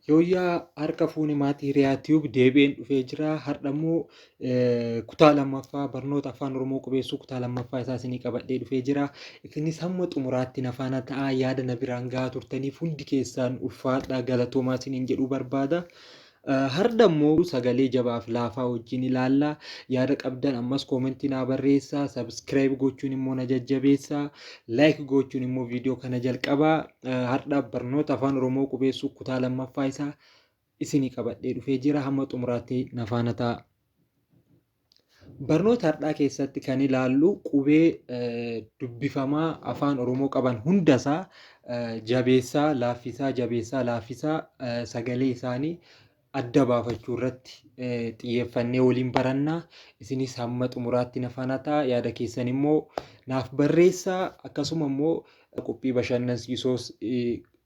Yooyyaa harka fuune maatii Hiriyaa Tube deebi'een dhufee jira. Har'a immoo kutaa lammaffaa barnoota afaan Oromoo qubeessuu kutaa lammaffaa isaa isinii qabadhee dhufee jira. Isinis hamma xumuraatti na faana ta'aa yaada na biraan gahaa turtaniif hundi keessaan ulfaadhaa galatoomaa isiniin jedhuu barbaada. Hardha immoo sagalee jabaaf laafaa wajjin ilaalla. Yaada qabdan ammas koomentii naa barreessaa. Subscribe gochuun immoo na jajjabeessaa. Like gochuun immoo viidiyoo kana jalqabaa. Hardha barnoota afaan Oromoo qubeessuu kutaa lammaffaa isaa isinii qabadhee dhufee jira. Hamma xumuraatti na faana ta'aa. Barnoota har'aa keessatti kan ilaallu qubee dubbifamaa afaan Oromoo qaban hundasaa jabeessaa, laaffisaa, jabeessaa, laaffisaa sagalee isaanii adda baafachuu irratti xiyyeeffannee waliin baranna. Isinis hamma xumuraatti na faana ta'aa. Yaada keessan immoo naaf barreessaa. Akkasuma immoo qophii bashannansiisoos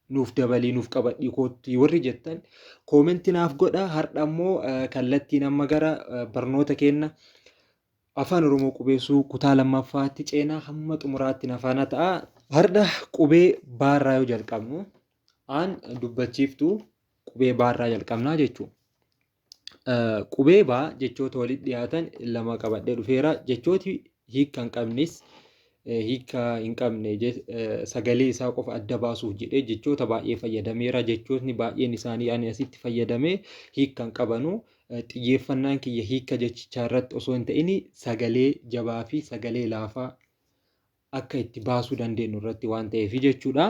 nuuf dabalii nuuf qabadhii koottii warri jettan koomenti naaf godha. Har'a immoo kallattiin amma gara barnoota keenna afaan Oromoo qubeessuu kutaa lammaffaatti ceenaa hamma xumuraatti na faana ta'a. Har'a qubee baarraa yoo jalqabnu aan dubbachiiftuu qubee baarraa jalqabnaa jechuudha. Qubee baa jechoota walitti dhiyaatan lama qabadhee dhufeera. Jechooti hiika hin qabnes hiika hin qabne sagalee isaa qofa adda baasuuf jedhee jechoota baay'ee fayyadameera. Jechootni baay'een isaanii ani asitti fayyadame hiika hin qabanu. Xiyyeeffannaan kiyya hiika jechichaa irratti osoo hin ta'in sagalee jabaa fi sagalee laafaa akka itti baasuu dandeenyu irratti waan ta'eef jechuudha.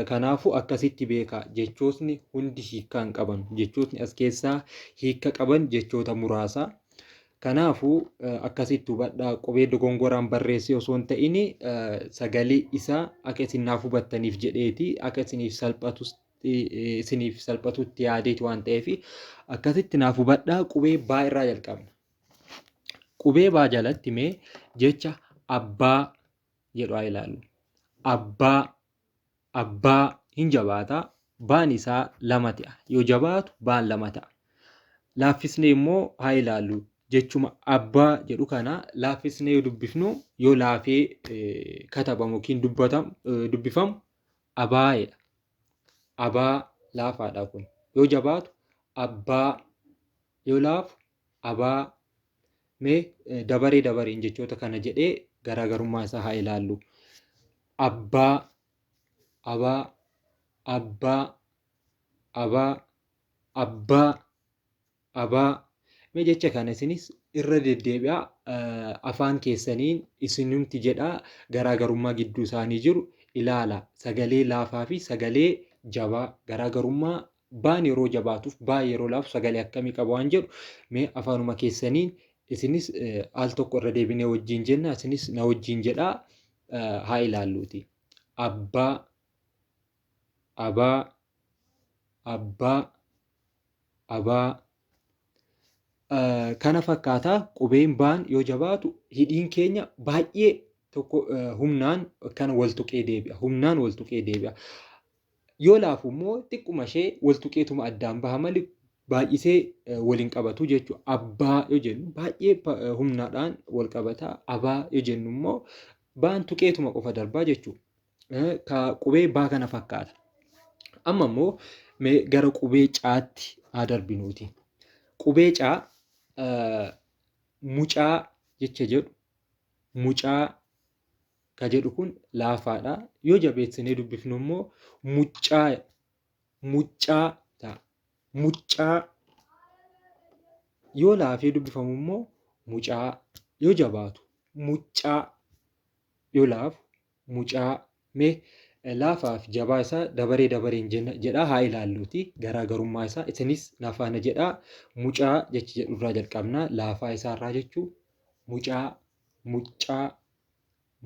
Kanaafuu akkasitti beekaa jechootni hundi hiikkaa hin qaban. Jechootni as keessaa hiikka qaban jechoota muraasa. Kanaafuu akkasitti hubadhaa qubee dogongoraan barreessee osoo hin ta'in sagalee isaa akka isin naaf hubattaniif jedheeti akka isiniif salphatus isiniif salphatutti yaadeeti waan ta'eef akkasitti naaf hubadhaa qubee baa irraa jalqabna. Qubee baa jalatti mee jecha abbaa jedhu haa ilaallu. Abbaa, abbaa hin jabaata. Baan isaa lama ta'a. Yoo jabaatu baan lama ta'a. Laaffisnee immoo haa ilaallu. Jechuma abbaa jedhu kana laaffisnee yoo dubbifnu yoo laafee katabamu yookiin dubbifamu abaa jedha. Abaa laafaadha kun. Yoo jabaatu abbaa yoo laafu abaa mee dabaree dabareen jechoota kana jedhee garaagarummaa isaa haa ilaallu. Abbaa, abaa, abbaa, abaa, abbaa, abaa. Mee jecha kana isinis irra deddeebi'aa afaan keessaniin isinumti jedhaa garaagarummaa gidduu isaanii jiru ilaala. Sagalee laafaa fi sagalee jabaa garaagarummaa baan yeroo jabaatuuf baan yeroo laafu sagalee akkamii qaba waan jedhu mee afaanuma keessaniin isinis al tokko irra deebinee wajjin jenna isinis na wajjin jedhaa haa ilaalluuti. Abbaa, abaa, abbaa, abaa. Kana fakkaata qubeen baan yoo jabaatu hidhiin keenya baay'ee tokko humnaan kan wal tuqee deebi'a. Humnaan wal tuqee deebi'a. Yoo laafu immoo xiqquma ishee wal tuqeetuma addaan baha malee baay'isee wal hin qabatu jechuudha. Abbaa yoo jennu baay'ee humnaadhaan wal qabata. Abaa yoo jennu immoo baan tuqeetuma qofa darbaa jechuudha. Ka qubee baa kana fakkaata. Amma immoo mee gara qubee caatti haa darbinuuti. Qubee caa mucaa jecha jedhu mucaa ka jedhu kun laafaadha. Yoo jabeessinee dubbifnu immoo muccaa muccaa ta'a. Muccaa yoo laafee dubbifamu immoo mucaa yoo jabaatu muccaa yoo laafu mucaa mee laafaa fi jabaa isaa dabaree dabareen jedhaa haa ilaalluuti garaagarummaa isaa isinis na faana jedhaa mucaa jechi jedhu irraa jalqabna laafaa isaa irraa jechuu mucaa muccaa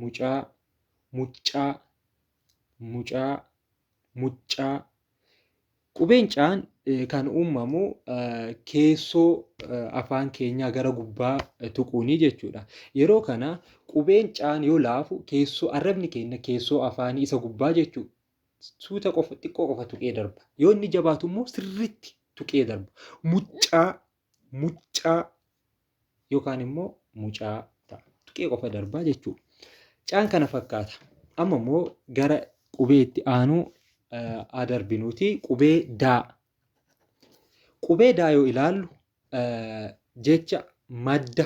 mucaa muccaa mucaa muccaa Qubeen Caan kan uumamu keessoo afaan keenyaa gara gubbaa tuquuni jechuudha. Yeroo kana qubeen Caan yoo laafu keessoo arrabni keenya keessoo afaanii isa gubbaa jechuudha. Suuta qofa xiqqoo qofa tuqee darba. Yoo inni jabaatu immoo sirriitti tuqee darba. Muccaa muccaa yookaan immoo mucaa ta'a. Tuqee qofa darbaa jechuudha. Caan kana fakkaata. Amma immoo gara qubee itti aanu haa darbinuuti. Qubee daa. Qubee daa yoo ilaallu jecha madda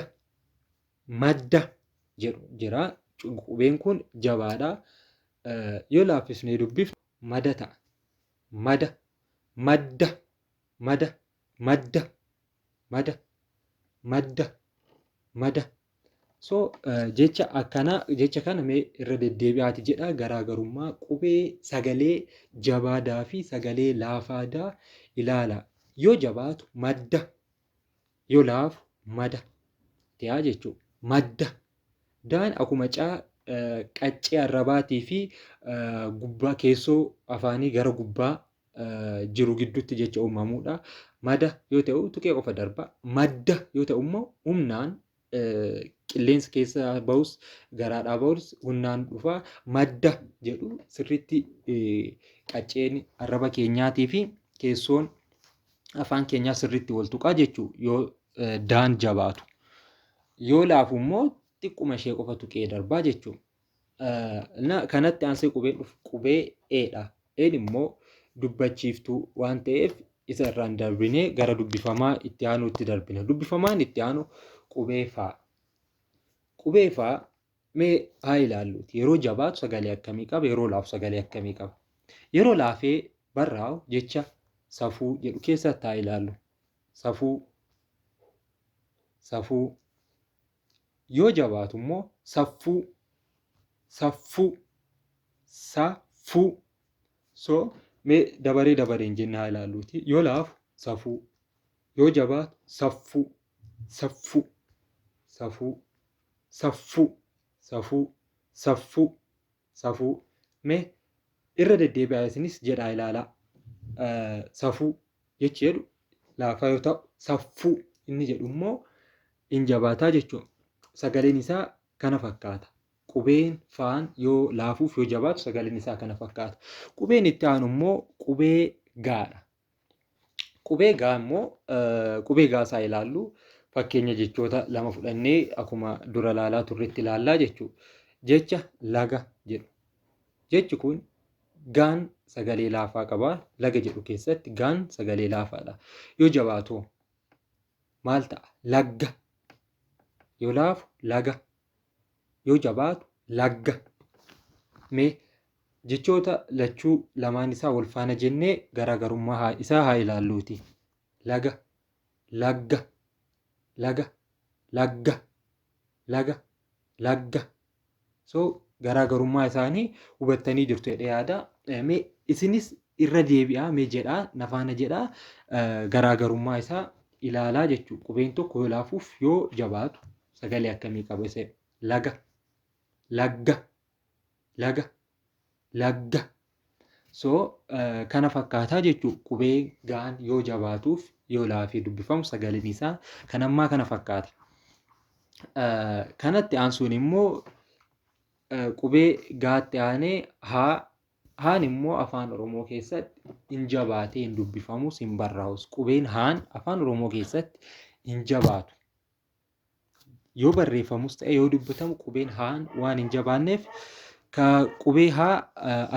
madda jedhu jira. Qubeen kun jabaadha. Yoo laaffisnee dubbifnu mada ta'a. Mada, madda, mada, madda, mada, madda, mada. So jecha akkanaa, jecha kana mee irra deddeebi'aati jedha. Garaagarummaa qubee sagalee jabaadaa fi sagalee laafaadaa ilaala. Yoo jabaatu madda, yoo laafu mada ta'a jechuudha. Madda. Daan akkuma caa qaccee arrabaatii fi gubbaa keessoo afaanii gara gubbaa jiru gidduutti jecha uumamuudha. Mada yoo ta'u tuqee qofa darba. Madda yoo ta'u immoo humnaan qilleensa keessa bahus garaadhaa bahus humnaan dhufa. Madda jedhu sirriitti qacceen arraba keenyaatii fi keessoon afaan keenyaa sirriitti wal tuqaa jechuu yoo daan jabaatu. Yoo laafu immoo xiqquma ishee qofa tuqee darbaa jechuudha. Kanatti aansee qubeen dhufu qubee eedha. Een immoo dubbachiiftuu waan ta'eef isa irraan darbinee gara dubbifamaa itti aanuutti darbina. Dubbifamaan itti aanu qubee faa. Qubee faa mee haa ilaalluuti. Yeroo jabaatu sagalee akkamii qaba? Yeroo laafu sagalee akkamii qaba? Yeroo laafee barraa'u jecha safuu jedhu keessatti haa ilaallu. Safuu, safuu. Yoo jabaatu immoo saffuu, saffuu, safuu. So mee dabaree dabareen jennee haa ilaalluuti. Yoo laafu safuu, yoo jabaatu saffuu, saffuu, safuu, saffuu, safuu, saffuu, safuu. Mee irra deddeebi'aa isinis jedhaa ilaalaa. Safuu jechi jedhu laafaa yoo ta'u saffuu inni jedhu immoo hin jabaataa jechuudha. Sagaleen isaa kana fakkaata. Qubeen faan yoo laafuuf yoo jabaatu sagaleen isaa kana fakkaata. Qubeen itti aanu immoo qubee gaadha. Qubee gaa immoo qubee gaa isaa ilaallu fakkeenya jechoota lama fudhannee akkuma dura ilaalaa turretti ilaallaa jechuudha. Jecha laga jedhu. Jechi kun gaan sagalee laafaa qaba. Laga jedhu keessatti gaan sagalee laafaadha. Yoo jabaatu maal ta'a? Lagga. Yoo laafu laga. Yoo jabaatu lagga. Mee jechoota lachuu lamaan isaa wal faana jennee garaagarummaa isaa haa ilaalluuti. Laga, lagga, laga, lagga, laga, lagga. So garaagarummaa isaanii hubattanii jirtu jedhee yaada. Mee isinis irra deebi'aa mee jedhaa na faana jedhaa garaagarummaa isaa ilaalaa jechuudha. Qubeen tokko yoo laafuuf yoo jabaatu sagalee akkamii qaba isa laga, lagga, laga, lagga. So kana fakkaataa jechuudha. Qubee gaan yoo jabaatuuf yoo laafee dubbifamu sagaleen isaa kan ammaa kana fakkaata. Kanatti aansuun immoo qubee gaatti aanee haa. Haan immoo afaan Oromoo keessatti hin jabaatee hin dubbifamus hin barraa'us. Qubeen haan afaan Oromoo keessatti hin jabaatu. Yoo barreeffamus ta'e yoo dubbatamu qubeen haan waan hin jabaanneef ka qubee haa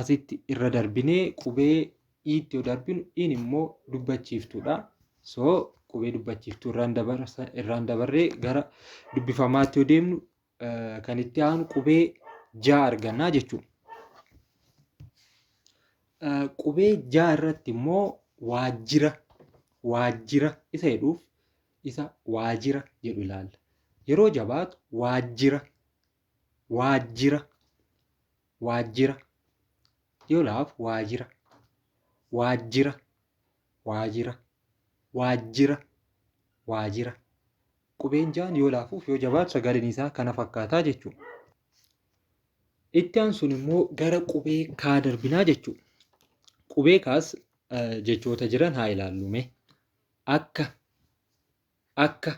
asitti irra darbinee qubee iitti yoo darbinu iin immoo dubbachiiftuudha. So qubee dubbachiiftuu irraan dabarree gara dubbifamaatti yoo deemnu kan itti aanu qubee jaa argannaa jechuudha. Qubee jaa irratti immoo waajjira, waajjira isa jedhuuf isa waajjira jedhu ilaalla. Yeroo jabaatu waajjira, waajjira, waajjira. Yoo laafu waajjira, waajjira, waajjira, waajjira, waajjira. Qubeen jaan yoo laafuuf yoo jabaatu sagaleen isaa kana fakkaataa jechuudha. Itti aansuun immoo gara qubee kaa darbinaa jechuudha. Qubee kaas jechoota jiran haa ilaallu mee. Akka, akka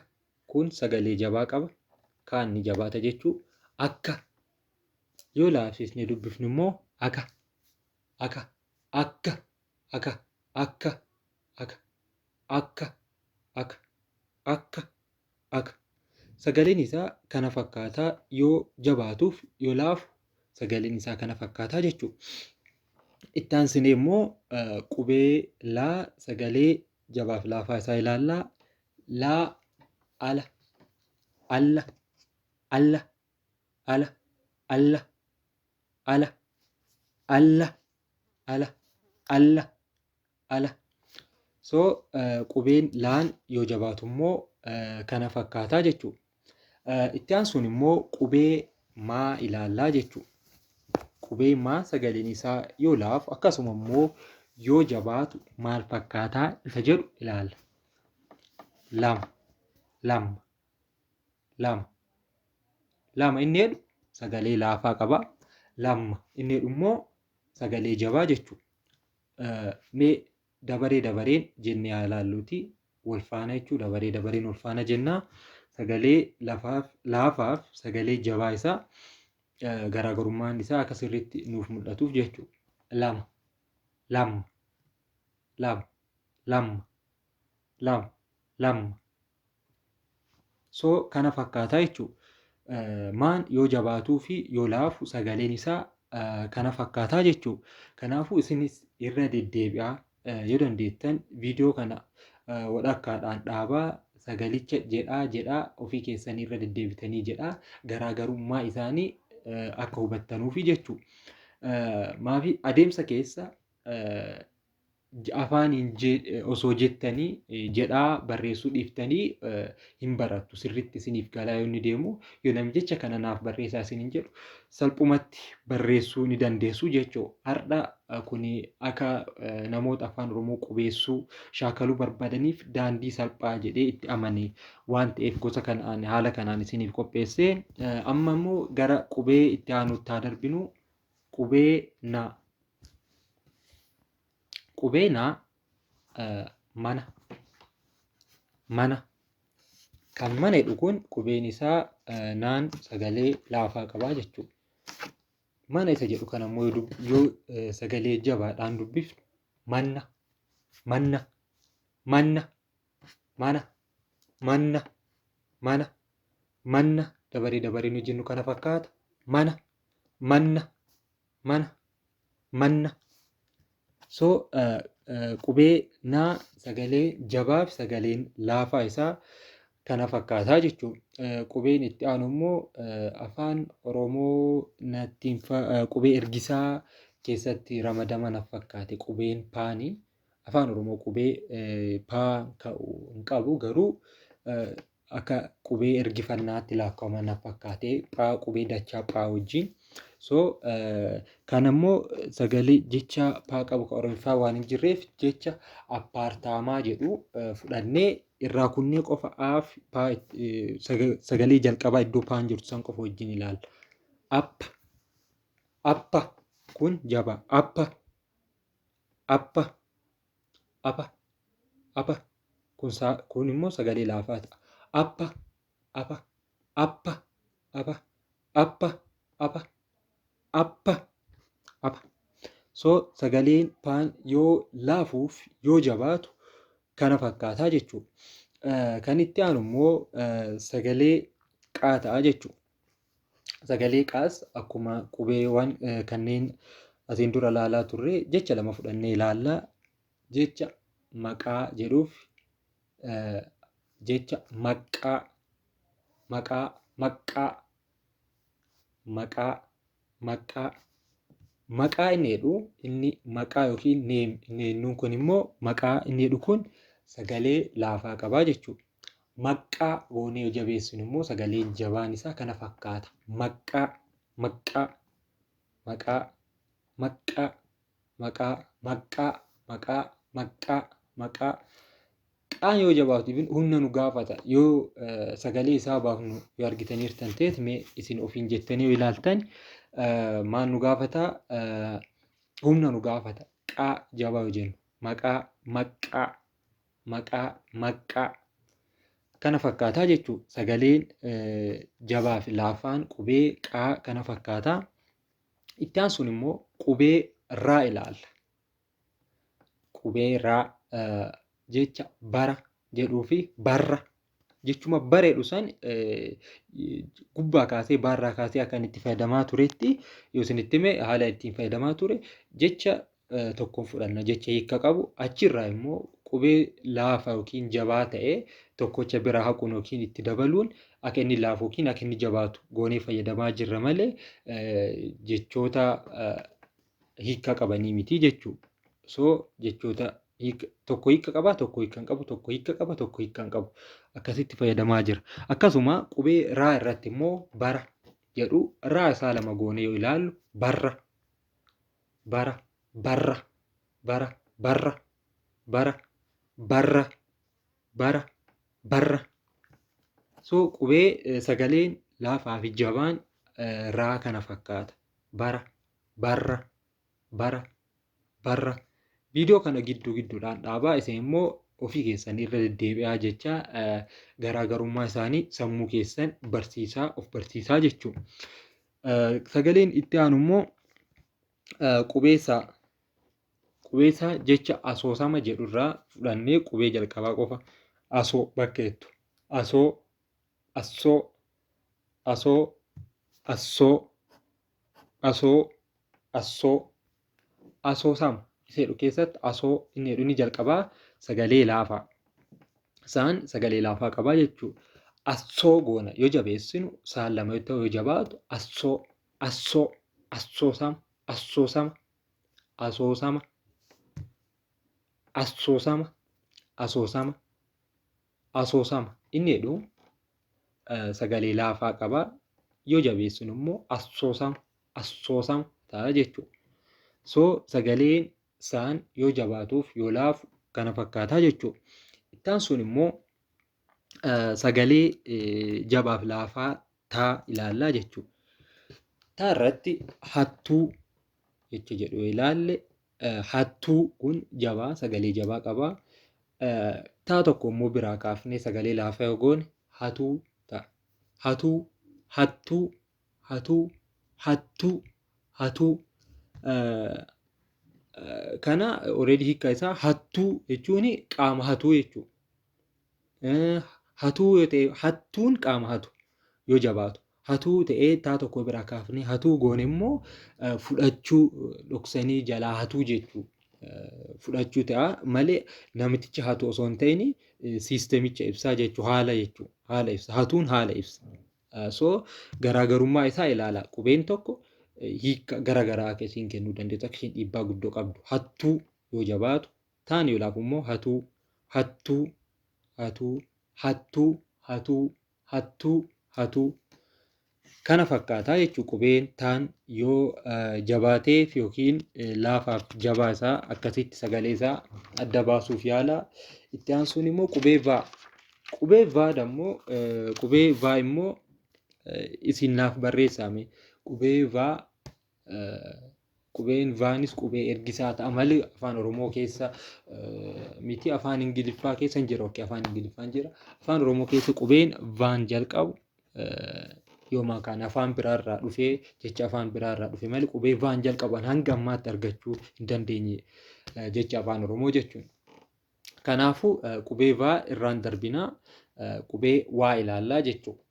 kun sagalee jabaa qaba. Kaan ni jabaata jechuu. Akka yoo laafsisnee dubbifnu immoo aka, aka, akka, aka, akka, aka, akka, aka, akka, aka. Sagaleen isaa kana fakkaataa yoo jabaatuuf yoo laafu Sagaleen isaa kana fakkaataa jechuudha. Itti aansinee immoo qubee laa sagalee jabaaf laafaa isaa ilaallaa. Laa, ala, alla, alla, ala, alla, ala, alla, ala, alla, ala. So qubeen laan yoo jabaatu immoo kana fakkaataa jechuudha. Itti aansuun immoo qubee maa ilaallaa jechuudha. Qubee maa sagaleen isaa yoo laafu akkasuma immoo yoo jabaatu maal fakkaataa isa jedhu ilaalla. Lama, lama, lama, lama inni jedhu sagalee laafaa qaba. Lamma inni jedhu immoo sagalee jabaa jechuudha. Mee dabaree dabareen jennee haa ilaalluuti. Wal faana jechuudha. Dabaree dabareen wal faana jennaa. Sagalee laafaaf sagalee jabaa isaa garaagarummaan isaa akka sirriitti nuuf mul'atuuf jechuudha. Lama, lama, lama, lama, lama, lama. So kana fakkaataa jechuudha. Maan yoo jabaatuu fi yoo laafu sagaleen isaa kana fakkaataa jechuudha. Kanaafuu isinis irra deddeebi'aa yoo dandeettan viidiyoo kana walakkaadhaan dhaabaa sagalicha jedhaa jedhaa ofii keessanii irra deddeebitanii jedhaa garaagarummaa isaanii akka hubattanuufi jechuudha. Maafi adeemsa keessa afaaniin osoo jettanii jedhaa barreessuu dhiiftanii hin barattu sirriitti isiniif galaa yoo inni deemu yoo namni jecha kana naaf barreessaa isiniin jedhu salphumatti barreessuu ni dandeessu jechuudha. Har'a kuni akka namoota afaan Oromoo qubeessuu shaakaluu barbaadaniif daandii salphaa jedhee itti amane waan ta'eef gosa kanaan haala kanaan isiniif qopheesse. Amma immoo gara qubee itti aanutti haa darbinu. Qubee na. Qubee naa mana mana kan mana jedhu kun qubeen isaa naan sagalee laafaa qabaa jechuudha. Mana isa jedhu kana immoo yoo sagalee jabaadhaan dubbifnu manna manna manna mana manna mana manna dabaree dabaree nu jennu kana fakkaata. Mana manna mana manna. So qubee naa sagalee jabaa fi sagaleen laafaa isaa kana fakkaataa jechuudha. Qubeen itti aanu immoo afaan Oromoo natti qubee ergisaa keessatti ramadama na fakkaate qubeen paanii. Afaan Oromoo qubee paa hin qabu garuu akka qubee ergifannaatti lakkaa'ama na fakkaate phaa qubee dachaa phaa wajjin. So kan ammoo sagalee jecha paa qabu kan Oromiffaa waan hin jirreef jecha appaartaamaa jedhu fudhannee irraa kunnee qofa aaf paa sagalee jalqabaa iddoo paan jirtu san qofa wajjin ilaalla. Appa appa kun jabaa appa appa apa apa kun kun immoo sagalee laafaa ta'a. Appa apa appa apa appa apa appa apa. So sagaleen paan yoo laafuuf yoo jabaatu kana fakkaataa jechuudha. Kan itti aanu immoo sagalee qaa ta'a jechuudha. Sagalee qaas akkuma qubeewwan kanneen asiin dura ilaalaa turre jecha lama fudhannee ilaalla. Jecha maqaa jedhuuf jecha maqqaa maqaa maqqaa maqaa maqqaa maqaa inni jedhu inni maqaa yookiin neennuun kun immoo maqaa inni jedhu kun sagalee laafaa qabaa jechuudha. Maqqaa goonee yoo jabeessinu immoo sagaleen jabaan isaa kana fakkaata. Maqqaa maqqaa maqaa maqqaa maqaa maqqaa maqaa maqqaa maqaa qaan yoo jabaatu humna nu gaafata yoo sagalee isaa baafnu yoo argitaniirtan ta'e mee isin ofiin jettanii yoo ilaaltan maal nu gaafata humna nu gaafata qaa jabaa yoo jennu maqaa maqqaa maqaa maqqaa kana fakkaataa jechuudha. Sagaleen jabaa fi laafaan qubee qaa kana fakkaataa. Itti aansuun immoo qubee raa ilaalla. Qubee raa jecha bara jedhuu fi barra Jechuma bareedu san gubbaa kaasee baarraa kaasee akka inni itti fayyadamaa turetti yoo isinitti hime, haala ittiin fayyadamaa ture jecha tokkoon fudhanna, jecha hiika qabu, achirraa immoo qubee laafa yookiin jabaa ta'e tokkocha biraa haquun yookiin itti dabaluun akka inni laafu yookiin akka inni jabaatu goonee fayyadamaa jirra malee jechoota hiika qabanii miti jechuudha. So jechoota tokko hiika qaba, tokko hiika hin qabu, tokko hiika qaba, tokko hiika hin qabu. Akkasitti fayyadamaa jira. Akkasuma qubee raa irratti immoo bara jedhu raa isaa lama goonee yoo ilaallu, barra, bara, barra, bara, barra, bara, barra, bara, barra. So qubee sagaleen laafaa fi jabaan raa kana fakkaata. Bara, barra, bara, barra. Viidiyoo kana gidduu gidduudhaan dhaabaa, isin immoo ofii keessan irra deddeebi'aa jecha garaagarummaa isaanii sammuu keessan barsiisaa, of barsiisaa jechuudha. Sagaleen itti aanu immoo qubeessaa. Qubeessaa jecha asoosama jedhurraa fudhannee qubee jalqabaa qofa asoo bakka jettu. Asoo, assoo, asoo, assoo, asoo, assoo, asoosama isa jedhu keessatti asoo inni jedhu inni jalqabaa sagalee laafaa. Isaan sagalee laafaa qabaa jechuudha. Assoo goona yoo jabeessinu, saan lama yoo ta'u yoo jabaatu, assoo, assoo, assoosama, assoosama, asoosama, assoosama, asoosama, asoosama inni jedhu sagalee laafaa qaba. Yoo jabeessinu immoo assoosama, assoosama ta'a jechuudha. So sagaleen saan yoo jabaatuuf yoo laafu kana fakkaataa jechuudha. Ittaan sun immoo sagalee jabaaf laafaa taa ilaallaa jechuudha. Taa irratti hattuu jecha jedhu yoo ilaalle, hattuu kun jabaa, sagalee jabaa qaba. Taa tokko immoo biraa kaafnee sagalee laafaa yoo goone hatuu ta'a. Hatuu, hattuu, hatuu, hattuu, hatuu. Kana already hiikka isaa hattuu jechuun qaama hatuu jechuudha. Hatuu yoo ta'e, hattuun qaama hatu yoo jabaatu. Hatuu ta'ee taa tokko biraa kaafnee hatuu goone immoo fudhachuu, dhoksanii jalaa hatuu jechuu, fudhachuu ta'a malee namticha hatu osoo hin ta'in siistemicha ibsaa jechuu, haala jechuu, haala ibsa, hatuun haala ibsa. So garaagarummaa isaa ilaala, qubeen tokko hiika garaagaraa akka isiin kennuu dandeessu, akka isheen dhiibbaa guddoo qabdu. Hattuu yoo jabaatu, taan yoo laafu immoo hatuu, hattuu, hatuu, hattuu, hatuu, hattuu, hatuu. Kana fakkaataa jechuun qubeen taan yoo jabaateef yookiin laafaaf jabaa isaa akkasitti sagalee isaa adda baasuuf yaala. Itti aansuun immoo qubee vaa. Qubee vaa dammoo, qubee vaa immoo isin naaf barreessaame. Qubee vaa, qubeen vaanis qubee ergisaa ta'a malee afaan Oromoo keessa miti, afaan Ingiliffaa keessa hin jira. Okay, afaan Ingiliffaan jira. Afaan Oromoo keessa qubeen vaan jalqabu yooma kan afaan biraarraa dhufee, jecha afaan biraarraa dhufe malee qubee vaan jalqaban hanga ammaatti argachuu hin dandeenye jecha afaan Oromoo jechuudha. Kanaafuu qubee vaa irraan darbinaa qubee waa ilaallaa jechuudha.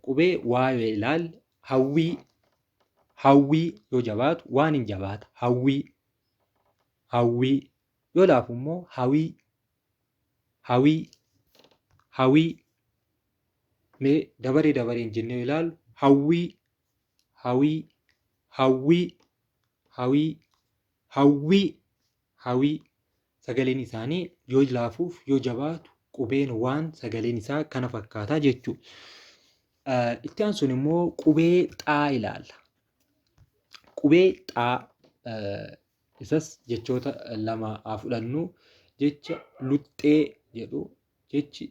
Qubee waa yoo ilaalle, hawwii, hawwii yoo jabaatu waan hin jabaata, hawwii, hawwii. Yoo laafu immoo hawii, hawii, hawii. Mee dabaree dabareen jennee yoo ilaallu, hawwii, hawii, hawwii, hawii, hawwii, hawii. Sagaleen isaanii yoo laafuuf yoo jabaatu qubeen waan sagaleen isaa kana fakkaataa jechuudha. Itti aansuun immoo qubee xaa ilaalla. Qubee xaa isas jechoota lama haa fudhannu. Jecha luxxee jedhu, jechi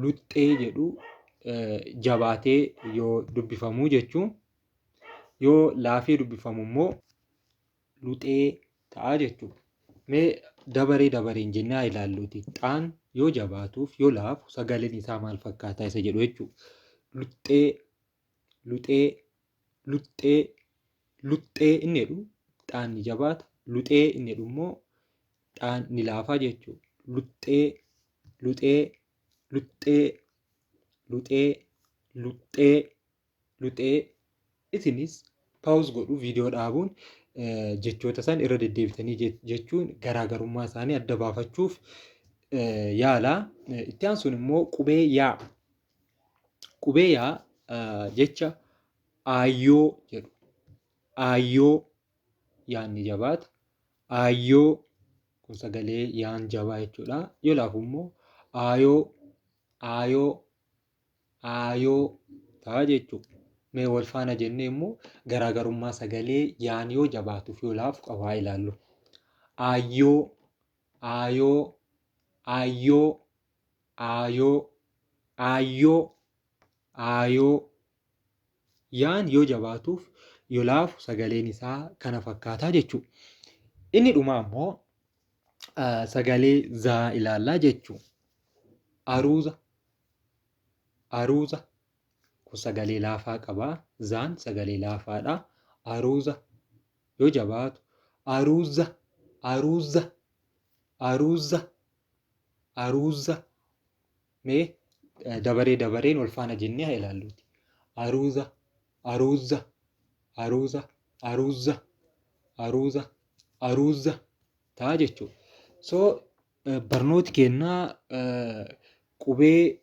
luxxee jedhu jabaatee yoo dubbifamu jechuun, yoo laafee dubbifamu immoo luxee ta'a jechuudha. Mee dabaree dabareen jennee haa ilaalluuti. Xaan yoo jabaatuuf yoo laafu sagaleen isaa maal fakkaataa isa jedhu jechuudha. Luxxee, luxee, luxxee, luxxee inni jedhu xaan ni jabaata. Luxee inni jedhu immoo xaan ni laafaa jechuudha. Luxxee, luxee, luxxee, Luxee, luxxee, luxee. Isinis pause godhuu viidiyoo dhaabuun jechoota san irra deddeebitanii jechuun garaagarummaa isaanii adda baafachuuf yaalaa. Itti aansuun immoo qubee yaa. Qubee yaa jecha aayyoo jedhu. Aayyoo yaan ni jabaata. Aayyoo kun sagalee yaan jabaa jechuudha. Yoo laafu immoo aayoo, aayoo, aayoo ta'a jechuudha. Mee wal faana jennee immoo garaagarummaa sagalee yaan yoo jabaatuuf yoo laafu qabu haa ilaallu. Aayyoo, aayoo, aayyoo, aayoo, aayyoo, aayoo. Yaan yoo jabaatuuf yoo laafu sagaleen isaa kana fakkaataa jechuudha. Inni dhumaa immoo sagalee zaa ilaallaa jechuudha. Aruuza, aruuza kun sagalee laafaa qaba. Zaan sagalee laafaadha. Aruuza yoo jabaatu aruuza, aruuza, aruuza, aruuza. Mee dabaree dabareen wal faana jennee haa ilaalluuti. Aruuza, aruuza, aruuza, aruuza, aruuza, aruuza ta'a jechuudha. So barnooti kennaa qubee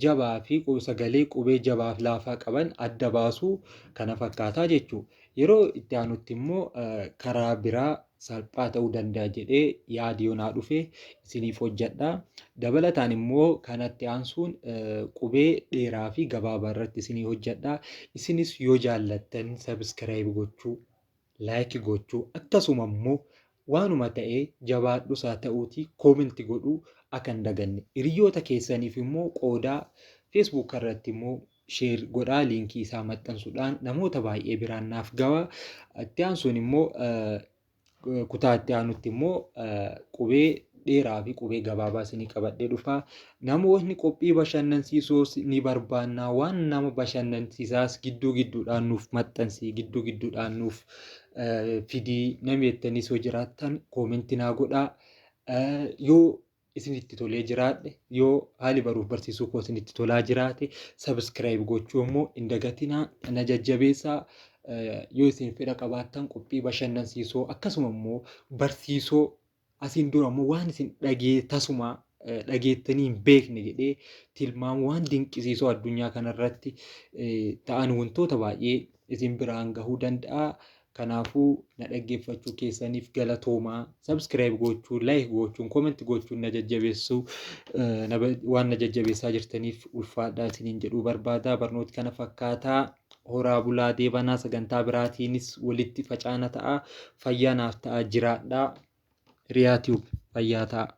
jabaa fi sagalee qubee jabaa fi laafaa qaban adda baasuu kana fakkaataa jechuudha. Yeroo itti aanutti immoo karaa biraa salphaa ta'uu danda'a jedhee yaadi yoo naa dhufe isiniif hojjedha. Dabalataan immoo kanatti aansuun qubee dheeraa fi gabaabaa irratti isinii hojjedha. Isinis yoo jaallattan subscribe gochuu, like gochuu akkasuma immoo waanuma ta'ee jabaadhus haa ta'uutii comment godhuu akka hin daganne. Hiriyoota keessaniif immoo qoodaa Facebook irratti immoo share godhaa liinkii isaa maxxansuudhaan namoota baay'ee biraan naaf gahaa. Itti aansuun immoo kutaa itti aanutti immoo qubee dheeraa fi qubee gabaabaa isinii qabadhee dhufa. Namoonni qophii bashannansiisoos ni barbaanna. Waan nama bashannansiisaas gidduu gidduudhaan nuuf maxxansi, gidduu gidduudhaan nuuf fidii namni jettaniis yoo jiraattan comment naa godhaa. Yoo isinitti tolee jiraadhe, yoo haali baruuf barsiisuu koo isinitti tolaa jiraate subscribe gochuu immoo hin dagatinaa, na jajjabeessaa. Yoo isin fedha qabaattan qophii bashannansiisoo akkasuma immoo barsiisoo asiin dura immoo waan isin dhagee tasuma dhageettanii hin beekne jedhee tilmaamu waan dinqisiisoo addunyaa kanarratti ta'an wantoota baay'ee isin biraan gahuu danda'a. Kanaafuu na dhaggeeffachuu keessaniif galatoomaa. Subscribe gochuun, like gochuun, comment gochuun na jajjabeessuu waan na jajjabeessaa jirtaniif ulfaadhaa isiniin jedhuu barbaada. Barnooti kana fakkaataa horaa bulaa deebanaa sagantaa biraatiinis walitti facaana ta'a. Fayyaa naaf ta'a jiraadhaa. Riyaa Tube fayyaa ta'a.